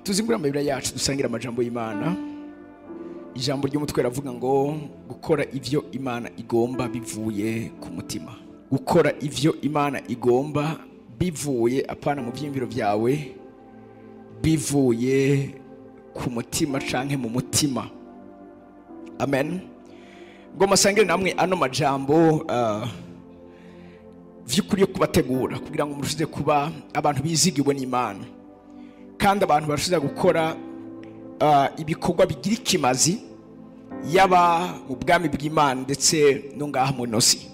Tuzingura amabira yacu dusangira amajambo y'Imana. Ijambo ry'umutwe ravuga ngo gukora ivyo Imana igomba bivuye ku mutima. Gukora ivyo Imana igomba bivuye apana mu vyimviro vyawe, bivuye ku mutima canke mu mutima. Amen. Ngo masangire namwe ano majambo vy'ukuri yo kubategura kugira ngo murushize kuba abantu bizigiwe n'Imana, kandi abantu barushize gukora ibikorwa bigira ikimazi yaba mu bwami bw'Imana ndetse no ngaha mu nosi.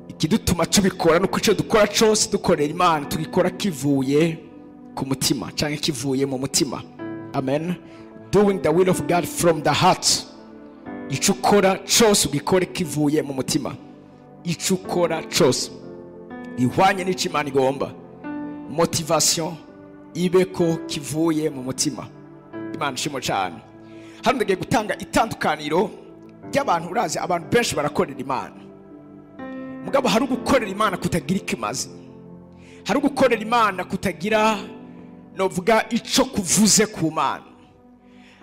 Ikidutuma tubikora nuko ico dukora cose dukorera Imana tugikora kivuye ku mutima canke kivuye mu mutima. Amen. Doing the will of God from the heart. Ico ukora cose ugikore kivuye mu mutima. Ico ukora cose ihwanye n'ico Imana igomba. Motivation ibe ko kivuye mu mutima. Imana ishimwe cyane. Hano ndagiye gutanga itandukaniro ry'abantu. Urazi abantu benshi barakorera Imana, mugabo hari ugukorera Imana kutagira ikimazi, hari ugukorera Imana kutagira novuga ico kuvuze ku Mana.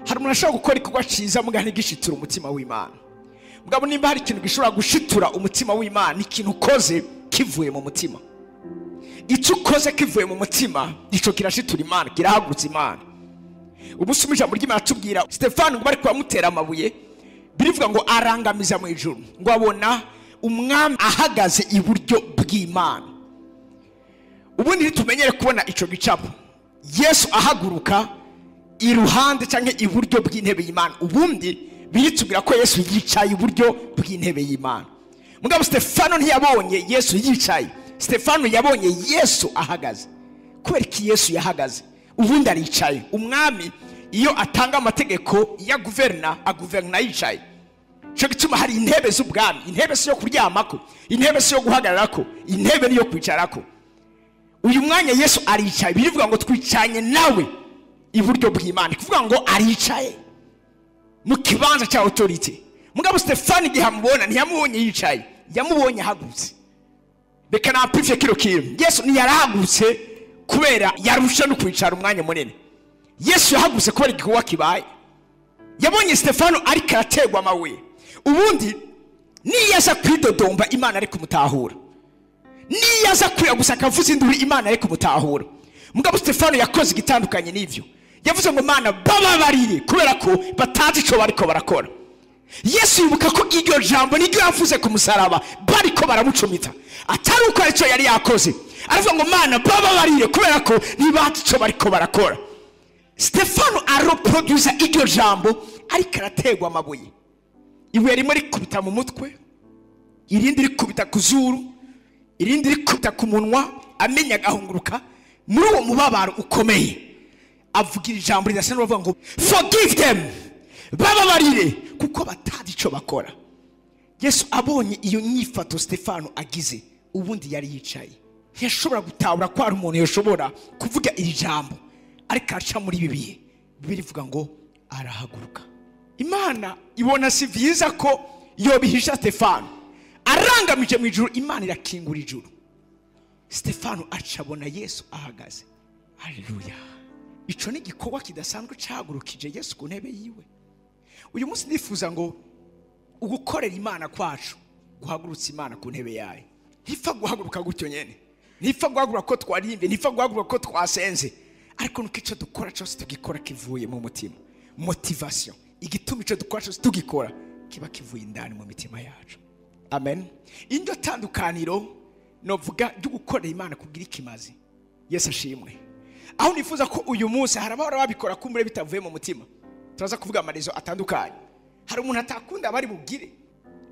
Hari umuntu ashobora gukora igikorwa ciza mugabo ntigishitura umutima w'Imana. Mugabo nimba hari ikintu gishobora gushitura umutima w'Imana, ikintu ukoze kivuye mu mutima. Ico ukoze kivuye mu mutima, ico kirashitura Imana, kirahagurutsa Imana. Umunsi umwe ijambo ry'Imana tubwira Stefano ngo bariko bamutera amabuye, birivuga ngo arangamiza mu ijuru, ngo abona umwami ahagaze iburyo bw'Imana. Ubundi ntitumenyere kubona ico gicapo, Yesu ahaguruka iruhande canke iburyo bw'intebe y'Imana. Ubundi biritubwira ko Yesu yicaye iburyo bw'intebe y'Imana. Mugabo Stefano ntiyabonye Yesu yicaye, Stefano yabonye Yesu ahagaze. Kubera iki Yesu yahagaze? Ubundi aricaye. Umwami iyo atanga amategeko ya guverna, aguverna yicaye. Cyo gituma hari intebe z'ubwami, intebe si yo kuryamako, intebe si yo guhagararako, intebe niyo kwicarako. Uyu mwanya Yesu aricaye, birivuga ngo twicanye nawe iburyo bw'Imana, kuvuga ngo aricaye mu kibanza cya authority. Mugabo Stefano igihe amubona ntiyamubonye yicaye, yamubonye ahagurutse. Reka nampivye kino kintu, Yesu ntiyarahagurutse kubera yarusha no kwicara umwanya munini. Yesu yahagurutse kubera igikorwa kibaye. Yabonye Stefano ariko arategwa amabuye. Ubundi niyaza kwidodomba Imana ari kumutahura, niyaza kurira gusa akavuza induru Imana ari kumutahura. Mugabo Stefano yakoze igitandukanye n'ivyo. Yavuze ngo Mana bababarire kubera ko batazi ico bariko barakora. Yesu yibuka ko iryo jambo niryo yavuze ku musaraba bariko baramucumita, atari uko arico yari yakoze. Aravuga ngo Mana bababarire kubera ko ntibazi ico bariko barakora. Stefano aroproduza iryo jambo ariko arategwa amabuye. Ibuye rimwe rikubita mu mutwe, irindi rikubita ku zuru, irindi rikubita ku munwa, amenya agahunguruka. Muri uwo mubabaro ukomeye avugira ijambo ridasa n'uvuga ngo forgive them, bababarire kuko batazi ico bakora. Yesu abonye iyo nyifato Stefano agize, ubundi yari yicaye, ntiyashobora gutahura ko hari umuntu yoshobora kuvuga iri jambo ariko aca muri ibi bihe. Birivuga ngo arahaguruka. Imana ibona si vyiza ko yobihisha Stefano. Arangamije mu ijuru, Imana irakingura ijuru. Stefano acabona Yesu ahagaze. Haleluya. Ico ni igikorwa kidasanzwe cahagurukije Yesu ku ntebe yiwe. Uyu munsi nifuza ngo ugukorera Imana kwacu guhagurutsa Imana ku ntebe yayo. Ntifa guhaguruka gutyo nyene, ntifa guhaguruka ko twarimbye, ntifa guhaguruka ko twasenze, ariko nuko ico dukora cose tugikora kivuye mu mutima. Motivation, igituma ico dukora cose tugikora kiba kivuye indani mu mitima yacu. Amen. Indyo tandukaniro novuga ryo gukorera Imana kugira ikimazi. Yesu ashimwe. Aho nifuza ko uyu munsi hari abahora babikora kumbure bitavuye mu mutima. Turaza kuvuga amarezo atandukanye. Hari umuntu atakunda bari bugire.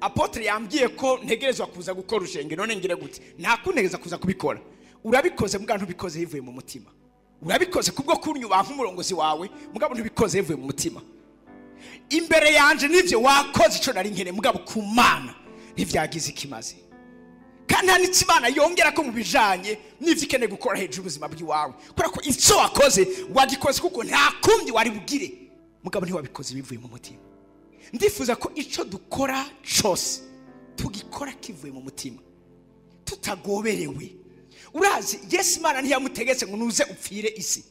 Apotre yambwiye ko ntegerezwa kuza gukora urushenge, none ngire gute? Ntakuntegeza kuza kubikora. Urabikoze mugabo ntubikoze bivuye mu mutima. Urabikoze kubwo kunyubaha nk'umurongozi wawe, mugabo ntubikoze bivuye mu mutima. Imbere yanje nivyo wakoze ico nari nkene, mugabo ku Mana ntivyagize ikimazi. Kandi nta n'Imana yongera ko mubijanye n'ivyo ikeneye gukora hejuru ubuzima bw'iwawe, kubera ko ico wakoze wagikoze kuko nta kundi wari bugire, mugabo ntiwabikoze bivuye mu mutima. Ndifuza ko ico dukora cose tugikora kivuye mu mutima, tutagoberewe. Urazi Yesu Imana ntiyamutegetse ngo nuze upfire isi.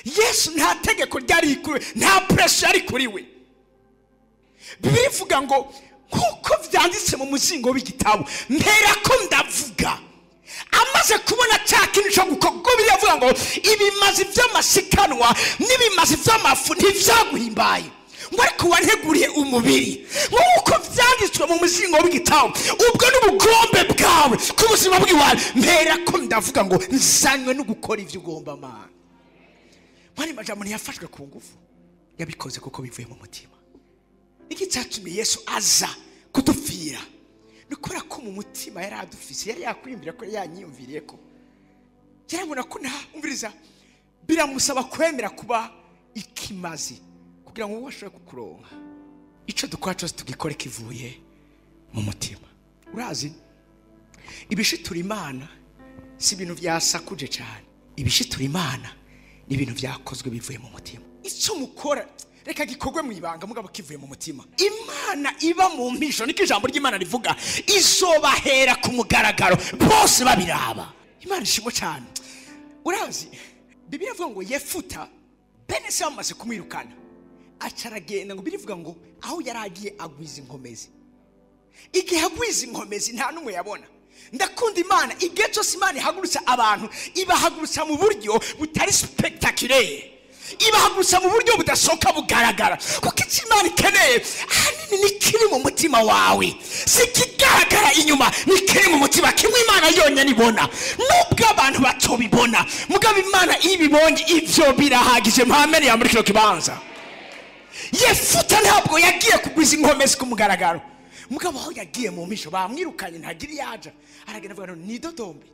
Yesu nta tegeko ryari kuri, nta pressure yari kuri we. Bivuga ngo kuko vyanditse mu muzingo w'igitabo, mpera ko ndavuga. Amaze kubona cya kintu cyo gukorwa, biravuga ngo ibimazi by'amasikanwa n'ibimazi by'amafu ntivyaguhimbaye, ngo ariko wanteguriye umubiri nk'uko vyanditswe mu muzingo w'igitabo. Ubwo n'ubugombe bwawe ku buzima bw'iwawe, mpera ko ndavuga ngo nzanywe no gukora ivyo ugomba Mana. Mwari majambo ntiyafashwe ku ngufu, yabikoze kuko bivuye mu mutima. Iki cyatumye Yesu aza kudupfira ni kubera ko mu mutima yari adufise, yari yakwiyumvira ko yanyiyumviriye ko yarabona ko nta umviriza. Biramusaba kwemera kuba ikimazi kugira ngo ubashe kukuronka. Ico dukora cyose tugikore kivuye mu mutima. Urazi ibishitura Imana si ibintu byasakuje cyane, ibishitura Imana ni ibintu byakozwe bivuye mu mutima. Icyo mukora reka gikorwe mu ibanga mugabo kivuye mu mutima. Imana iba mu mpisho, niko ijambo ry'Imana rivuga, izobahera ku mugaragaro bose babiraba. Imana ishimwe cyane. Urazi Bibiliya ivuga ngo Yefuta bene se bamaze kumwirukana aca aragenda, ngo birivuga ngo aho yari agiye agwiza inkomezi. Igihe agwiza inkomezi nta n'umwe yabona. Ndakunda Imana, igihe cyose Imana ihagurutsa abantu, ibahagurutsa mu buryo butari spectaculaire, ibahagurutsa mu buryo budasohoka bugaragara. Kuko icyo Imana ikeneye ahanini ni kiri mu mutima wawe, si kigaragara inyuma, ni kiri mu mutima, kimwe Imana yonyine ibona. Nubwo abantu batobibona, mugabo Imana iyo ibibonye ivyo birahagije. Mpamene ya muri kino kibanza, Yefuta ntabwo yagiye kugwiza inkomezi ku mugaragaro, mugabo aho yagiye mu mpisho bamwirukanye ntagira yaja, aragenda avuga ngo nidodombe,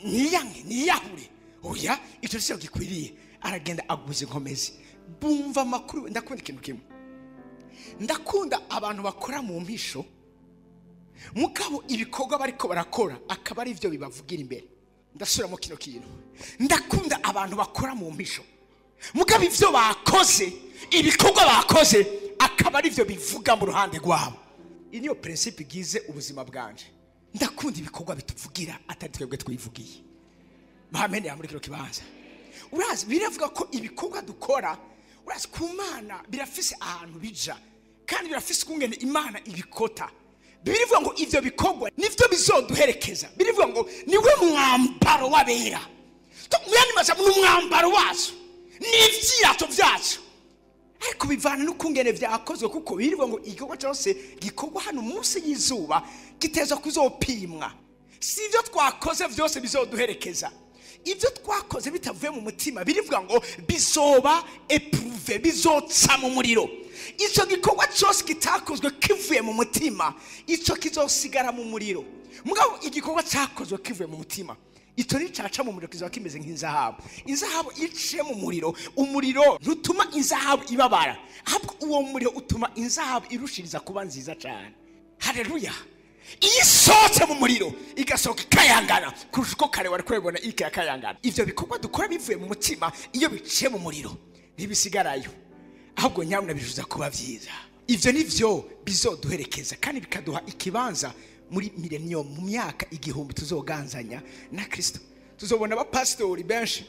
niyanke, niyahure, oya icyo si cyo gikwiriye. Aragenda agwiza inkomezi, bumva amakuru. Ndakunda ikintu kimwe, ndakunda abantu bakora mu mpisho mugabo ibikorwa bariko barakora akaba ari byo bibavugira imbere. Ndasubiramo kino kintu, ndakunda abantu bakora mu mpisho mugabo ivyo bakoze, ibikorwa bakoze akaba ari byo bivuga mu ruhande rwabo. Iyi niyo principe igize ubuzima bwanje. Ndakunda ibikorwa bituvugira atari twebwe twivugiye. Amen ya muri kino kibanza. Urazi biravuga ko ibikorwa dukora, urazi ku Mana birafise ahantu bija, kandi birafise kungene Imana ibikota. Birivuga ngo ivyo bikorwa nivyo bizoduherekeza. Birivuga ngo niwe mwambaro wabera, muyandi majambo ni umwambaro wacu, n'ivyirato vyacu. Ariko bivana n'ukungene vyakozwe, kuko birivuga ngo igikorwa cyose gikorwa hano munsi y'izuba gitezwa kuzopimwa. Si ivyo twakoze vyose bizoduherekeza, ivyo twakoze bitavuye mu mutima birivuga ngo bizoba éprouvé, bizotsa mu muriro. Ico gikorwa cyose kitakozwe kivuye mu mutima, ico kizosigara mu muriro. Mugabo igikorwa cyakozwe kivuye mu mutima, icyo nicaca mu muriro kizoba kimeze nk'inzahabu. Inzahabu iciye mu muriro, umuriro ntutuma inzahabu ibabara, ahubwo uwo muriro utuma inzahabu irushiriza kuba nziza cyane. Haleluya! Iyo isohotse mu muriro igasohoka ikayangana kurusha uko kare wari kubibona iriko irakayangana. Ivyo bikorwa dukora bivuye mu mutima, iyo biciye mu muriro ntibisigarayo, ahubwo nyabuna bijuza kuba vyiza. Ivyo nivyo bizoduherekeza kandi bikaduha ikibanza muri millennium, mu myaka igihumbi tuzoganzanya na Kristo. Tuzobona abapasitori benshi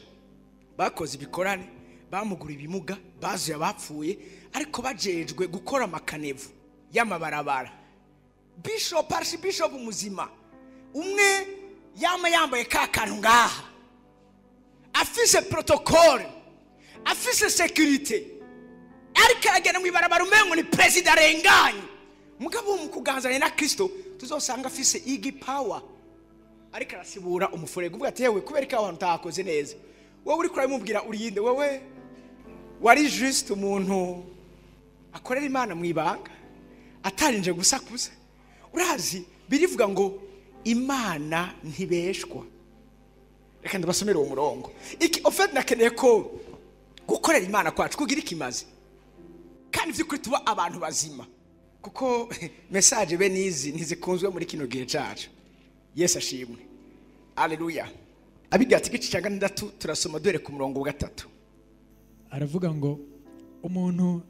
bakoze ibikorane, bamugura ibimuga, bazuye abapfuye, ariko bajejwe gukora amakanevu y'amabarabara. Bishop, archbishop muzima umwe yama yambaye ka kantu ngaha, afise protocole, afise security, ariko aragenda mu ibarabara umengo ni president arenganye. Mugabo mu kuganzanya na Kristo tuzosanga afise igi power, ariko arasibura umufurege uvuga ati yewe kubera ko abantu utakoze neza, wowe uri kurabimubwira uriyinde, wowe wari juste umuntu akorera Imana mu ibanga atarinje gusakuza. Urazi birivuga ngo Imana ntibeshwa. Reka ndabasomere uwo murongo. Iki ofet nakeneye ko gukorera Imana kwacu kugira ikimazi, kandi vy'ukuri tuba abantu bazima, kuko message be nizi ntizikunzwe muri kino gihe cacu. Yesu ashimwe, haleluya. Abiga igice cya 6 turasoma duhere ku murongo wa 3. Aravuga ngo umuntu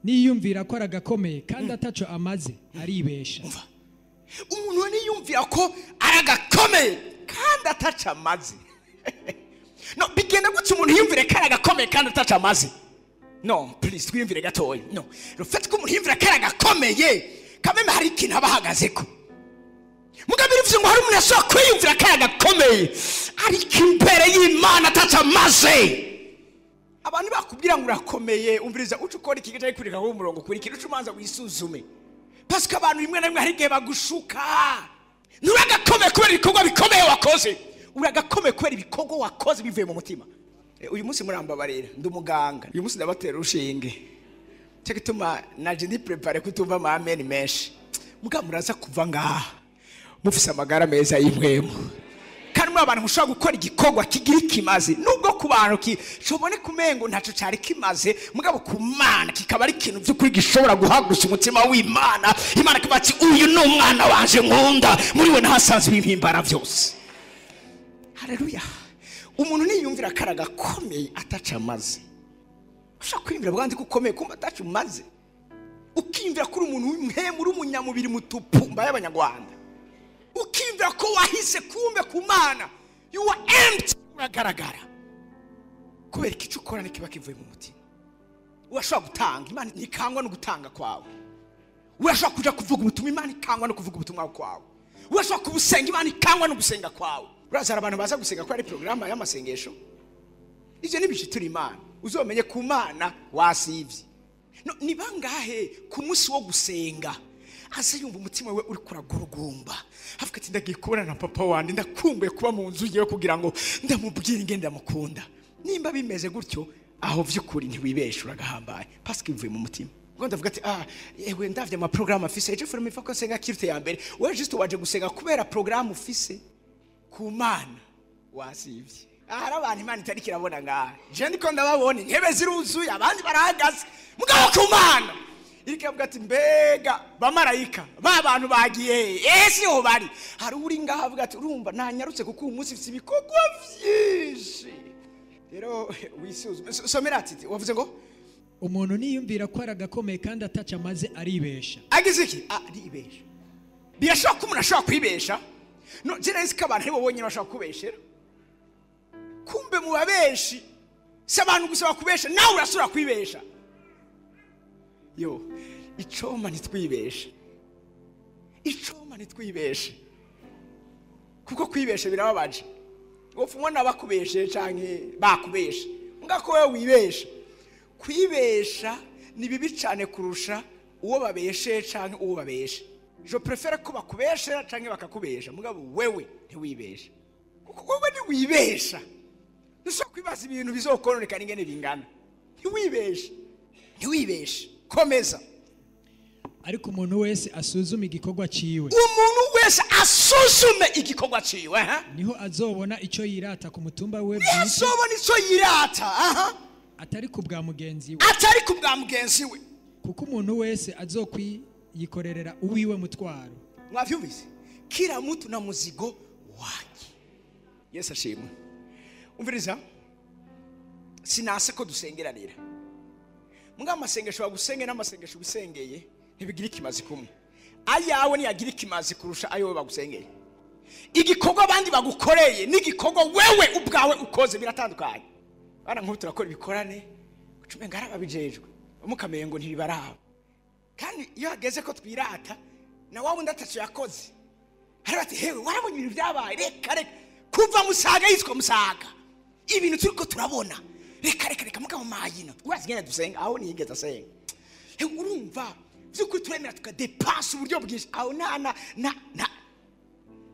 niyumvira ko aragakomeye kandi ataco amaze aribesha. Umuntu niyumvira ko aragakomeye kandi ataco amaze. No, bigenda gutya umuntu yiyumvire ko ari agakomeye kandi ataca amaze. No, please, twiyumvire gatoya. No, le fait ko umuntu yiyumvira ko ari agakomeye, kameme hari ikintu aba ahagazeko. Mugabo bivuze ngo hari umuntu ashobora kwiyumvira ko ari agakomeye, ariko imbere y'Imana ataca amaze. Abantu bakubwira ngo urakomeye, umviriza uca ukora iki gice kureka ko umurongo kurikira, uca umanza wisuzume. Parce que abantu rimwe na rimwe hari igihe bagushuka. Nturagakomeye kubera ibikorwa bikomeye wakoze, uragakomeye kubera ibikorwa wakoze bivuye mu mutima. Uyu munsi murambabarira, ndi umuganga. Uyu munsi ndabatera urushinge. Cyo gituma naje ndi prepare kutumva ama amen menshi. Mugabo muraza kuva ngaha mufise amagara meza y'impwemu. Kandi muri abantu mushobora gukora igikorwa kigira ikimazi, nubwo ku bantu kishobone kumengo ntaco cari kimaze, mugabo ku Mana kikaba ari ikintu by'ukuri gishobora guhagurutsa umutima w'Imana. Imana ikavuga ati uyu ni umwana wanje nkunda, muri we nahasanze ibimpimbara byose. Haleluya. Umuntu niyumvira ko aragakomeye ataca amaze. Ushaka kwiyumvira bwandi ko ukomeye kumva ataca umaze. Ukiyumvira ko uri umuntu w'impwemu, uri umunyamubiri mutupu mbaye abanyarwanda. Ukiyumvira ko wahise kumbe ku Mana, you are empty, uragaragara. Kubera iki icyo ukora ntikiba kivuye mu mutima. Urashobora gutanga, Imana ntikangwa no gutanga kwawe. Urashobora kuja kuvuga ubutumwa, Imana ikangwa no kuvuga ubutumwa kwawe. Urashobora kubusenga, Imana ikangwa no gusenga kwawe. Uraza hari abantu baza gusenga ko ari porogaramu y'amasengesho. Ivyo ntibishitura Imana. Uzomenye ku Mana wasivye. No, ni bangahe ku munsi wo gusenga aza yumva umutima we uri kuragurugumba, avuga ati ndagiye kubona na papa wanje, ndakumbuye kuba mu nzu yewe kugira ngo ndamubwire ingene ndamukunda. Nimba bimeze gutyo, aho vy'ukuri ntiwibeshe, uragahambaye parce que bivuye mu mutima. Ngo ndavuga ati ah ewe ndavye ama programme afise ejo forme ifa ko nsenga kirite ya mbere, wewe juste waje gusenga kubera programme ufise ku Mana wasivye. Ahari abantu Imana itari kirabona ngaha, je ndiko ndababona intebe ziruzuye abandi barahagaze, mugabo ku Mana irikavuga ati mbega bamarayika ba bantu bagiye ese ho bari. Hari uri ngaha avuga ati urumva nanyarutse kuko uyu munsi mfise ibikorwa vyinshi. Rero wisuzume. Somera ati wavuze ngo umuntu niyumvira ko aragakomeye kandi ataca amaze aribesha. Agize iki? Aribesha. Birashoboka ko umuntu ashobora kwibesha. No, je nzi ko abantu aribo bonyine bashobora kubeshera. Kumbe mu babeshi si abantu gusa bakubesha, nawe urasubira kwibesha. Yo, icoma ntitwibeshe. Icoma ntitwibeshe. Kuko kwibesha birababaje. Wopfa ubona bakubeshe canke bakubeshe, ngako wewe wibesha. Kwibesha ni bibi cane kurusha uwo babeshe canke uwo babeshe. Je préfère ko bakubeshera canke bakakubesha, mugabo wewe ntiwibeshe. Kuko wewe ntiwibesha. Ntushobora kwibaza ibintu bizokononekana ingene bingana. Ntiwibeshe. Ntiwibeshe. Komeza. Ariko umuntu wese asuzume igikorwa ciwe. Umuntu wese asuzume igikorwa ciwe, ha? Niho azobona ico yirata ku mutumba we bwite. Azobona ico yirata, aha. Atari ku bwa mugenzi we. Atari ku bwa mugenzi we. Kuko umuntu wese azokwiyikorerera uwiwe mutwaro. Mwavyumvise? Kila mtu na muzigo wake. Yesu ashimwe. Umviriza? Sinase ko dusengeranira. Munga amasengesho bagusenge n'amasengesho ubisengeye ntibigira ikimazi kumwe. Ayawe niyagira ikimazi kurusha ayo bagusengeye. Igikorwa abandi bagukoreye n'igikorwa wewe ubwawe ukoze biratandukanye. Bana nk'ubu turakora ibikorane ucumenga arababijejwe, mukameye ngo ntibibaraba. Kandi iyo hageze ko twirata na wa wundi ataco yakoze, hari bati hewe warabonye ibintu byabaye, reka reka kuva Musaga yitwa Musaga, ibintu turiko turabona, reka reka reka mugabo mayina urazi ngene dusenga, aho niyigeze asenga. Hewe urumva vy'ukuri turemera tukadepansa uburyo bwinshi, aho na na na na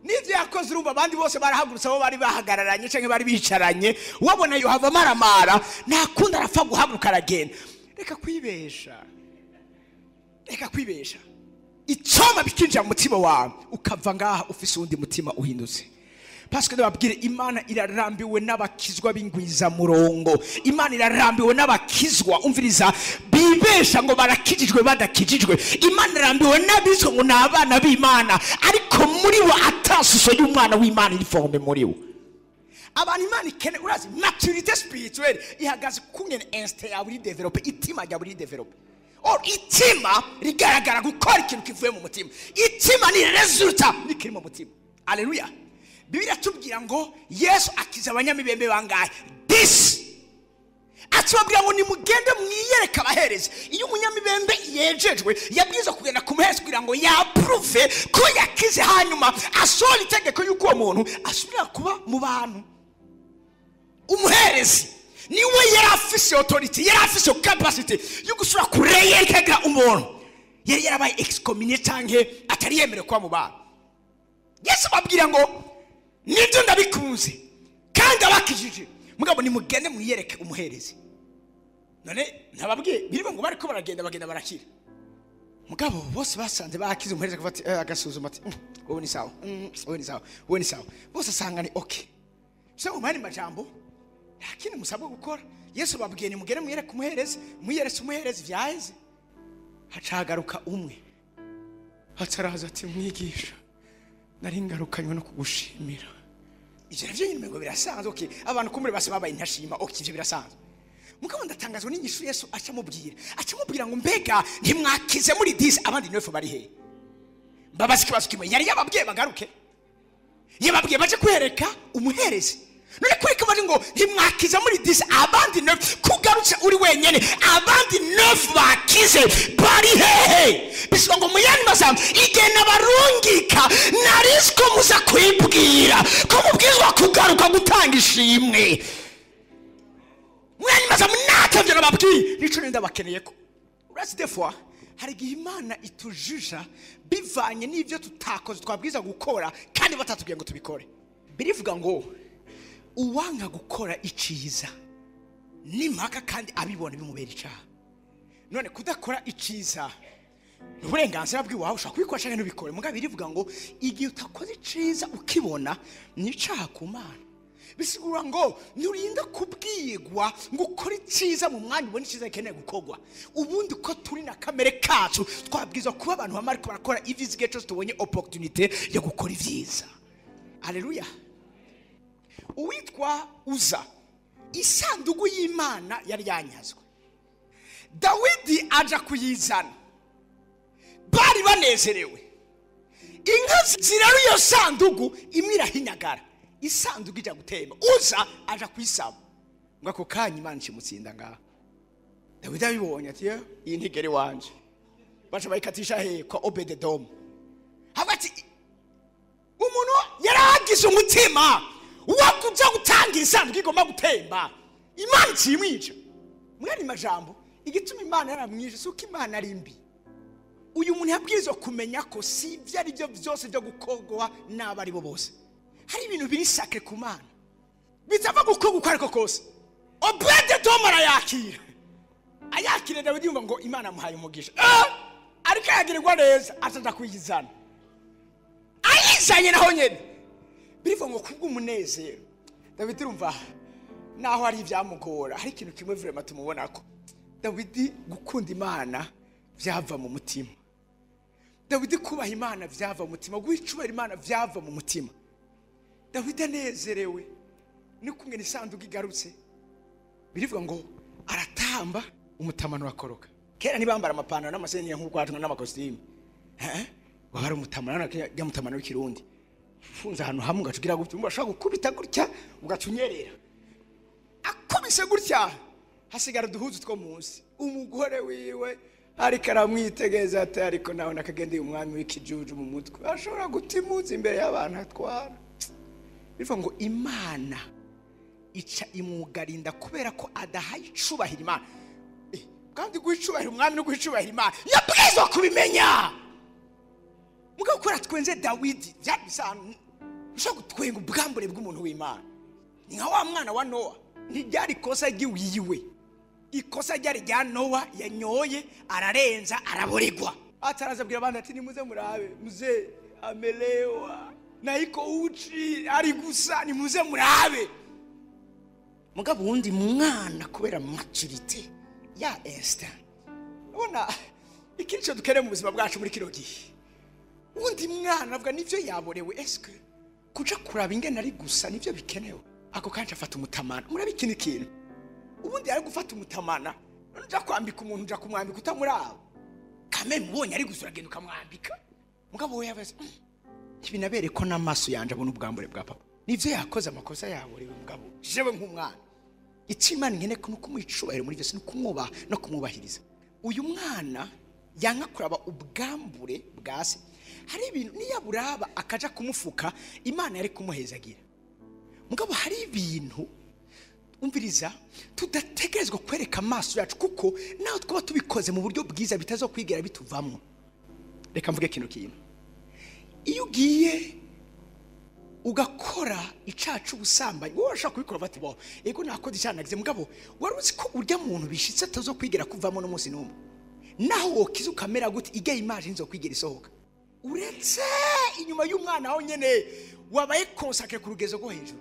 nivyo yakoze. Urumva abandi bose barahagurutse, abo bari bahagararanye canke bari bicaranye, wabona yohava maramara ntakunda arapfa guhaguruka aragenda. Reka kwibesha. Reka kwibesha. Icoma bikinjira mu mutima wawe ukava ngaha ufise uwundi mutima uhindutse. Parce que ndababwire, Imana irarambiwe n'abakizwa b'ingwiza murongo. Imana irarambiwe n'abakizwa, umviriza, bibesha ngo barakijijwe badakijijwe. Imana irarambiwe n'abizwa ngo ni abana b'Imana, ariko muri bo atasuso y'umwana w'Imana iri forme muri bo. Abantu Imana ikene, urazi maturité spirituelle ihagaze kungene instinct yawe iri développé, itima ryawe iri développé. Or itima rigaragara gukora ikintu kivuye mu mutima. Itima ni résultat nikiri mu mutima. Alléluia. Bibiliya tubwira ngo Yesu akiza abanyamibembe bangahe? 10. Atubabwira ngo nimugende mwiyereke abaherezi. Iyo umunyamibembe yejejwe yabwirizwa kugenda ku muherezi kugira ngo yapruve ko yakize, hanyuma asohora itegeko y'uko uwo muntu asubira kuba mu bantu. Umuherezi niwe yari afise authority, yari afise capacity yo gusubira kureyekega umuntu yari yarabaye excommunié canke atari yemerewe kuba mu bantu. Yesu ababwira ngo nibyo ndabikunze kandi abakijije, mugabo nimugende mwiyereke umuherezi. None ntababwiye biribo ngo bariko baragenda bagenda barakira, mugabo bose basanze bakize. Umuherezi akavuga ati agasuzuma ati wowe ni sawa, wowe ni sawa, wowe ni sawa, bose asanga ni okay. So mu yandi majambo nta kindi musabwa gukora. Yesu babwiye nimugende mwiyereke umuherezi, mwiyeretse umuherezi vyaheze. Hacagaruka umwe hataraza ati mwigisha, nari ngarukanywe no kugushimira. Ivyo navyo nyine ngo birasanzwe. Okay, abantu kumure bose babaye intashima, okay, ivyo birasanzwe. Mugabo ndatangazwa n'inyishu Yesu acamubwira. Acamubwira ngo mbega ntimwakize muri 10, abandi 9 bari he? Mbabazi ikibazo kimwe, yari yababwiye bagaruke, yababwiye baje kwereka umuherezi. None kwereka bari ngo ntimwakize muri 10, abandi 9, kugarutse uri wenyene, abandi 9 bakize bari hehe? Bisaba ngo muyandi masambo igena barungika narisiko muza kwibwira ko mubwizwa kugaruka gutanga ishimwe. Muyandi masambo natavyo nababwiye nico nenda bakeneye ko uretse des fois hari igihe Imana itujija bivanye n'ivyo tutakoze twabwiza gukora kandi batatubwiye ngo tubikore. Birivuga ngo uwanga gukora iciza n'impaka kandi abibona bimubera icaha. None kudakora iciza ni uburenganzira bw'iwawe, ushobora kubikora canke ntubikore. Mugabo birivuga ngo igihe utakoze iciza ukibona ni icaha ku Mana. Bisigura ngo nturinda kubwirwa ngo ukore iciza mu mwanya ubona iciza gikeneye gukorwa. Ubundi ko turi na kamere kacu twabwirizwa kuba abantu bama ariko barakora ivyiza igihe cose tubonye opportunité yo gukora ivyiza. Haleluya. Uwitwa Uza, isanduku y'Imana yari yanyazwe, Dawidi aja kuyizana, bari banezerewe. Inka zirara iyo sanduku imwe irahinyagara, isanduku ija gutemba. Uza aja kuyisaba, ngo ako kanya Imana ikimutsinda ngaha. Dawidi abibonye ati iyi ntigere wanje, baca bayikatisha he? Kwa Obededomu. Havuga ati umuntu yaragize umutima wakuja gutanga isanduku igomba gutemba, Imana ikimwica. Mwari majambo igituma Imana yaramwishe si uko Imana ari mbi. Uyu muntu yabwirizwa kumenya ko si ibyo ari byo byose byo gukorwa n'abo ari bo bose. Hari ibintu biri sacré ku Mana bitava gukorwa uko ariko kose. Obededomu arayakira, ayakire Dawidi yumva ngo Imana amuhaye umugisha, ariko ayagirirwa neza ataja kuyizana, ayizanye naho nyene birivuga ngo kubw'umunezero. Dawidi urumva naho ari ivyamugora, hari ikintu kimwe vraiment tumubonako. Dawidi gukunda Imana vyava mu mutima, Dawidi kubaha Imana vyava mu mutima, guhicubera Imana vyava mu mutima. Dawidi anezerewe ni kumwe n'isanduku igarutse, birivuga ngo aratamba umutamano urakoroka. Kera ntibambara amapantaro n'amasenyeri nk'uko wacu n'amakositimu, waba ari umutamano ya mutamano w'ikirundi ufunze ahantu hamwe ugaca ugira gutya, urashobora gukubita gutya ugaca unyerera. Akubise gutya hasigara uduhuzu two munsi. Umugore wiwe ariko aramwitegereza ati ariko nawe nakagendeye umwami w'ikijuju mu mutwe, ashobora guta impuzu imbere y'abantu atwara. Bivuga ngo Imana ica imugarinda kubera ko adahaye icubahiro Imana. Kandi guhicubahira umwami no guhicubahira Imana yabwirizwa kubimenya. Mugabo kubera twenze Dawidi byari bisa ushobora gutwenga ubwambure bw'umuntu w'Imana. Ni nka wa mwana wa Nowa, ntiryari ikosa ry'iwiwe, ikosa ryari rya Nowa yanyoye ararenza araborigwa. Ataraza abwira abandi ati nimuze murabe muze amelewa naiko uchi ari gusa, nimuze murabe. Mugabo wundi mwana kubera maturité ya instinct, ubona ikindi dukeneye mu buzima bwacu muri kino gihe. Undi mwana avuga nivyo yaborewe, eske kuja kuraba ingene ari gusa nivyo bikenewe? Ako kanje afata umutamana. Murabe ikindi kintu, ubundi ari gufata umutamana, none uja kwambika umuntu uja kumwambika utamuraba, kame mubonye ari gusa uragenda ukamwambika. Mugabo we yavuze Ntibinabere ko n'amaso yanje abona ubwambure bwa papa. Nivyo yakoze amakosa yaborewe mugabo jewe nk'umwana, icyo Imana nkeneye ko kumuha icubahiro muri byose, no kumwubaha no kumwubahiriza. Uyu mwana yanka kuraba ubwambure bwa se. Hari ibintu niyaburaba akaja kumufuka, Imana yari kumuhezagira. Mugabo hari ibintu, umviriza, tudategerezwa kwereka amaso yacu, kuko naho twaba tubikoze mu buryo bwiza bitazokwigera bituvamwo. Reka mvuge kino kintu: iyo ugiye ugakora icaha c'ubusambanyi, wowe urashobora kubikora bati bo ego nakoze icyaha nagize, mugabo wari uzi ko urya muntu bishitse atazokwigera kuvamo n'umunsi n'umwe. Naho wokiza ukamera gute, ijya image ntizokwigera isohoka, uretse inyuma y'umwana aho nyene wabaye consacré ku rugezo rwo hejuru.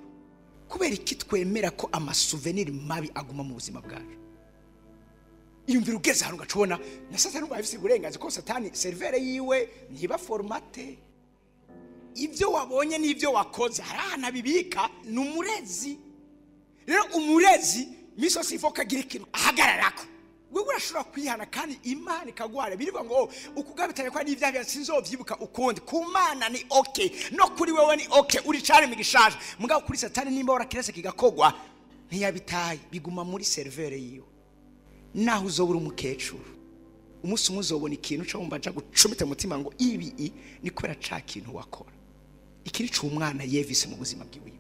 Kubera iki twemera ko ama souvenirs mabi aguma mu buzima bwacu? Iyumvira ugeze ahantu ugacubona na Satani ubaye afise uburenganzira, ko Satani serveur yiwe ntiba formaté. Ibyo wabonye n'ibyo wakoze hari ahantu abibika. Ni umurezi. Rero umurezi misosi ifo kagira ikintu ahagararako. Wewe urashobora kwihana kandi Imana ikaguhara. Birivuga ngo ukugabitanya kwa n'ibyaha byawe sinzovyibuka ukundi. Ku Mana ni okay, no kuri wewe ni okay, uri cane mu gishaje. Mugabo kuri Satani, nimba warakirese kigakogwa, ntiyabitaye, biguma muri serveur yiwe. Naho uzobura umukecuru, umunsi umwe uzobona ikintu cyo wumva aja gucumita umutima ngo ibi ni kubera ca kintu wakora. Iki ni umwana yevise mu buzima bwiwe.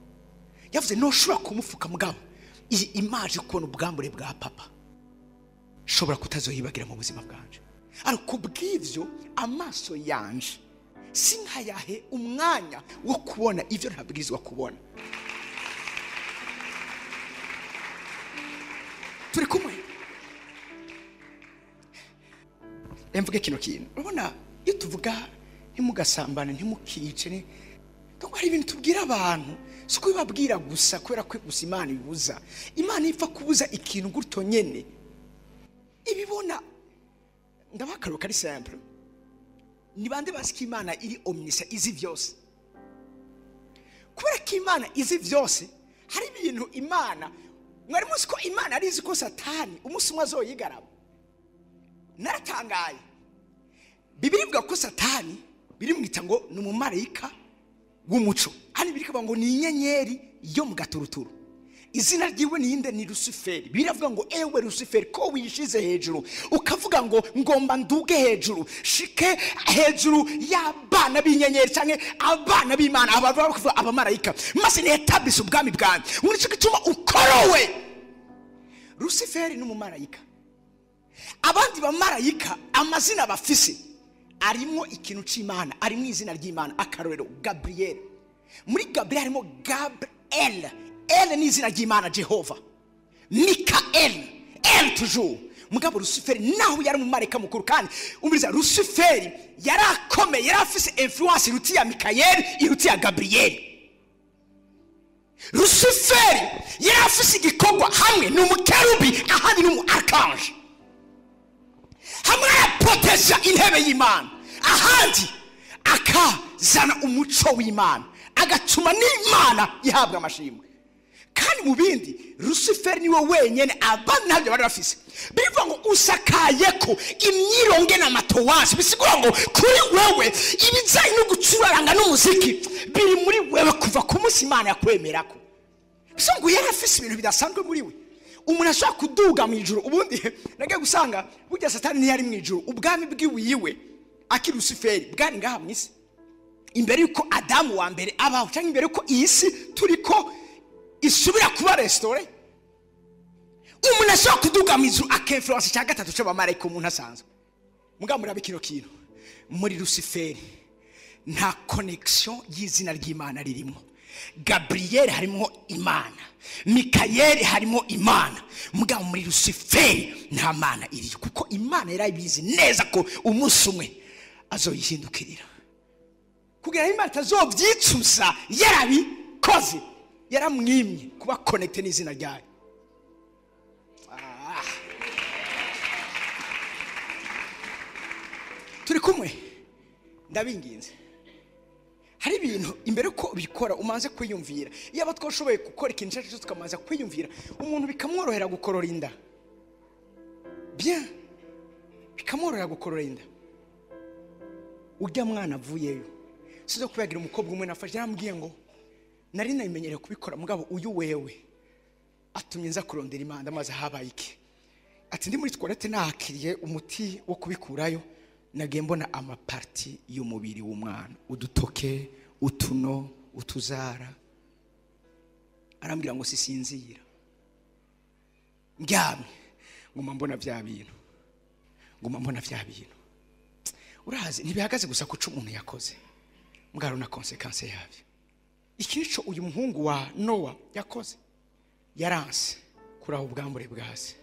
Yavuze ntushobora kumufuka, mugabo iyi image kubona ubwambure bwa papa shobora kutazoyibagira mu buzima bwanje. Ariko kubw'ivyo amaso yanje sinkayahe umwanya wo kubona ivyo ntabwirizwa kubona. Turi kumwe? Mvuge kino kintu: urabona iyo tuvuga ntimugasambane, ntimukice, ni donc hari ibintu tubwira abantu, si kubibabwira gusa kubera ko gusa Imana ibibuza. Imana ipfa kubuza ikintu gutyo nyene ibibona. Ndabakaruka kari simple: ni bande bazi ko Imana iri omniscient, izi vyose? Kubera ko Imana izi vyose, hari ibintu Imana, mwari muzi ko Imana arizi ko Satani umunsi umwe azoyigaraba? Naratangaye. Bibiri ivuga ko Satani birimwita ngo ni umumarayika w'umuco, hano biri kuvuga ngo ni inyenyeri yo mu gaturuturu. Izina ryiwe ni inde? Ni Rusiferi. Biravuga ngo ewe Rusiferi, ko wishize hejuru ukavuga ngo ngomba nduge hejuru, shike hejuru y'abana b'inyenyeri cyangwa abana b'Imana, abantu bavuga abamarayika, maze niyetabise ubwami bwanjye, muri cyo gituma ukorowe. Rusiferi ni umumarayika. Abandi bamarayika amazina bafise arimo ikintu c'Imana, arimo izina ry'Imana. Akarorero, Gabriel. Muri Gabriel harimo Gabriel, El ni izina ry'Imana Jehova. Mikael, El toujours. Mugabo Rusiferi naho yari umumarayika mukuru, kandi umviriza, Rusiferi yari akomeye, yari afise influence iruti ya Mikael, iruti ya Gabriel. Rusiferi yari afise igikorwa, hamwe ni umukerubi, ahandi ni umu archange. Hamwe araproteja intebe y'Imana, ahandi akazana umuco w'Imana, agatuma n'Imana ihabwa amashimwe. Kandi mu bindi, Rusiferi niwe wenyene abandi ntabyo bari bafise. Bivuga ngo usakaye ko imyironge n'amatowazi, bisigura ngo kuri wewe ibijyanye no gucuraranga n'umuziki biri muri wewe kuva ku munsi Imana yakwemerako. Bisa ngo yari afise ibintu bidasanzwe muri we, umuntu ashobora kuduga mu ijuru. Ubundi nagiye gusanga burya Satani ntiyari mu ijuru. Ubwami bwiwiwe akiri Rusiferi bwari ngaha mu isi, imbere yuko Adamu wa mbere abaho, cyangwa imbere yuko iyi si turiko isubira kuba restaurée. Umuntu ashobora kuduga mu ijuru akinfluence cya gatatu cy'abamarayika, umuntu asanzwe. Mugabo murabe kino kintu: muri Rusiferi nta connection y'izina ry'Imana ririmo. Gabriel harimo Imana, Mikayeli harimo Imana, mugabo muri Rusiferi nta Mana iriyo, kuko Imana yarabizi neza ko umunsi umwe azoyihindukirira. Kugira ngo Imana itazobyicuza yarabikoze, yaramwimye kuba connecté n'izina ryayo. Ah. Turi kumwe? Ndabinginze, hari ibintu imbere ko ubikora umanze kwiyumvira. Iyo aba twashoboye gukora ikintu icyo ari cyo cyose tukamanza kwiyumvira, umuntu bikamworohera gukorora inda bien, bikamworohera gukorora inda. Ujya mwana avuyeyo, Sizo kubagira umukobwa umwe nafashe yarambwiye ngo nari nabimenyereye kubikora, mugabo uyu wewe atumye nza kurondera Imana amaze habaye iki. Ati ndi muri toilette nakiriye umuti wo kubikurayo, nagiye mbona amaparti y'umubiri w'umwana, udutoke, utuno, utuzara. Arambwira ngo sisinzira ndyamye nguma mbona vya bintu, nguma mbona vya bintu. Urazi ntibihagaze gusa kuca umuntu yakoze, mugabo na consequence yavyo. Iki nico uyu muhungu wa Nowa yakoze, yaranse kuraho ubwambure bwase.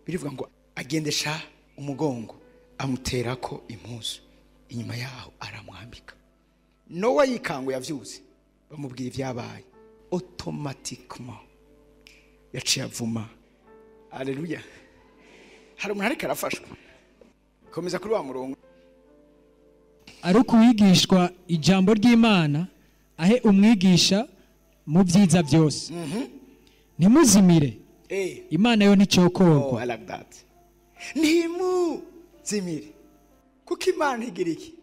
Birivuga ngo agendesha umugongo amuterako impuzu, inyuma yaho aramwambika. Nowa yikango yavyuze, bamubwira ivyabaye, automatiquement yaciye avuma. Haleluya. Hari umuntu ariko arafashwa. Komeza kuri wa murongo. Ariko uwigishwa ijambo ry'Imana ahe umwigisha mu byiza byose. Ntimuzimire. Imana yo nticokorwa. Oh, I like that. Ntimuzimire. Kuko Imana ntigira iki?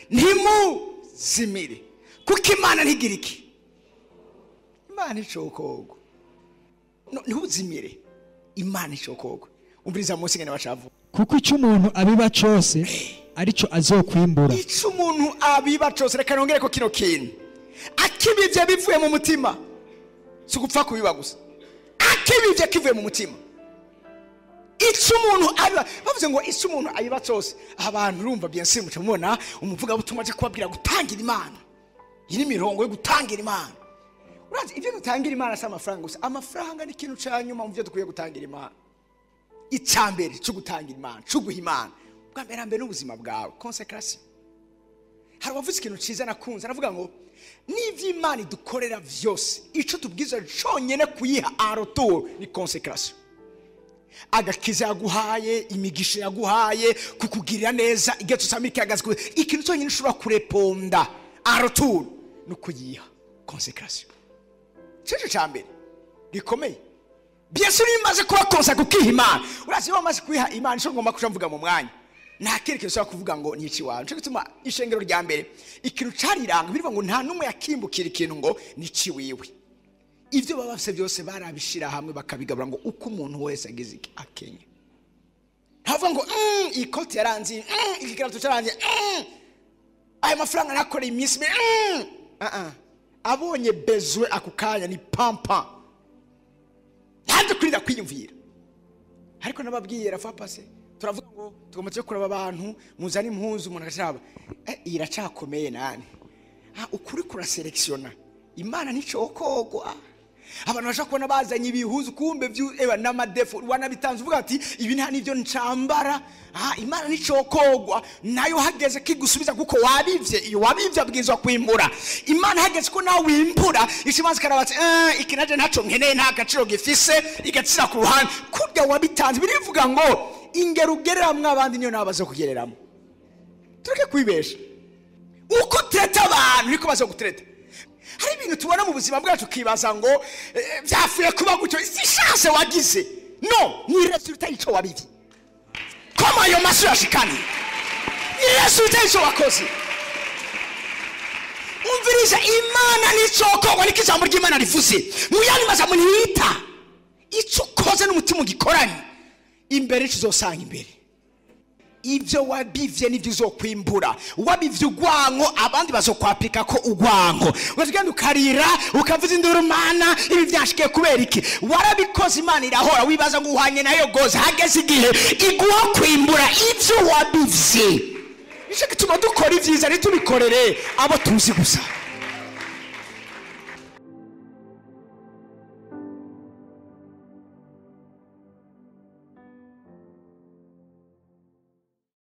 Ntimuzimire. Kuko Imana ntigira iki? Imana icokorwa. No, ntuzimire. Imana icokorwa. Umviriza munsi ngene bacavuga. Kuko icyo umuntu abiba cyose arico azokwimbura. Icyo umuntu abiba cyose, reka nongere ko kino kintu akibivye bivuye mu mutima, si gupfa kubiba gusa, akibivye kivuye mu mutima. Icyo umuntu abiba, bavuze ngo icyo umuntu abiba cyose, abantu urumva bien sûr muca mubona umuvuga butumwa aje kubabwira gutangira Imana. Iyi ni mirongo yo gutangira Imana. Urazi ivyo dutangira Imana si amafaranga gusa, amafaranga ni ikintu ca nyuma mu byo dukwiye gutangira Imana. Icambere cyo gutangira Imana, cyo guha Imana, bwa mbere mbere n'ubuzima bwawe, consecration. Hari wavuze ikintu ciza nakunze, aravuga ngo n'ivyo Imana idukorera vyose, ico tubwiza conyene kuyiha en retour ni consecration. Agakiza yaguhaye, imigisha yaguhaye, kukugirira neza, igihe tusamika yagaze, ikintu cyonyine ushobora kureponda en retour no kuyiha consecration. Cyo cambere gikomeye. Bien sûr imaze kuba konsa kukiha Imana. Urazi iyo wamaze kuyiha Imana, ico ngomba kuja mvuga mu mwanya, nta kindi kintu ushobora kuvuga ngo ni iki wawe. Nico gituma ishengero rya mbere ikintu cariranga, birivuga ngo nta numwe yakimbukira ikintu ngo ni iki wiwe. Ivyo baba bafise byose barabishira hamwe bakabigabura ngo uko umuntu wese agize iki akenye. Ntavuga ngo iyi koti yaranze, iki kirato cyaranze, aya mafaranga nakoreye iminsi abonye bezwe ako kanya ni pampa. Ntabyo kurinda kwiyumvira. Ariko nababwiye rafa passe, turavuga ngo tugomba tujye kuraba abantu muzane impuzu, umuntu agashaba iracakomeye nani. Ukuri kuraselektiona. Imana nticokogwa. Abantu bashaka kubona bazanye ibihuzu kumbe eba n'amadefu wanabitanze uvuga ati ibi nta nivyo ncambara. Imana nicokogwa nayo hageze kigusubiza kuko wabivye. Iyo wabivye abwizwa kwimbura. Imana hageze ko nawe wimbura ishimanze karabatse iki naje ntaco nkeneye, nta gaciro gifise, igatsira ku ruhande kurya wabitanze. Birivuga ngo ingero ugereramwe abandi niyo nabazo kugereramo. Tureke kwibesha. Uko treta abantu niko bazo gutreta. Hari ibintu tubona mu buzima bwacu kibaza ngo byafuye kuba gutyo, si chance wagize. No, ni resultat ico wabivye. Koma ayo maso yashikani. Ni resultat ico wakoze. Umviriza Imana nicokogwa, niko ijambo ry'Imana rivuze. Muyandi mazamu ntiyita. Ico ukoze n'umutima ugikoranye, imbere kizosanga imbere. Ivyo wabivye nivyo uzokwimbura. Wabivye ugwanko, abandi bazokwapika ko ugwanko. Uzagenda ukarira, ukavuza induru, Mana ibi vyashikiye kubera iki? Warabikoze, Imana irahora, wibaza ngo uhanye nayo goze. Hageze igihe iguha kwimbura ivyo wabivye. Nico gituma dukora ivyiza ntitubikorere abo tuzi gusa.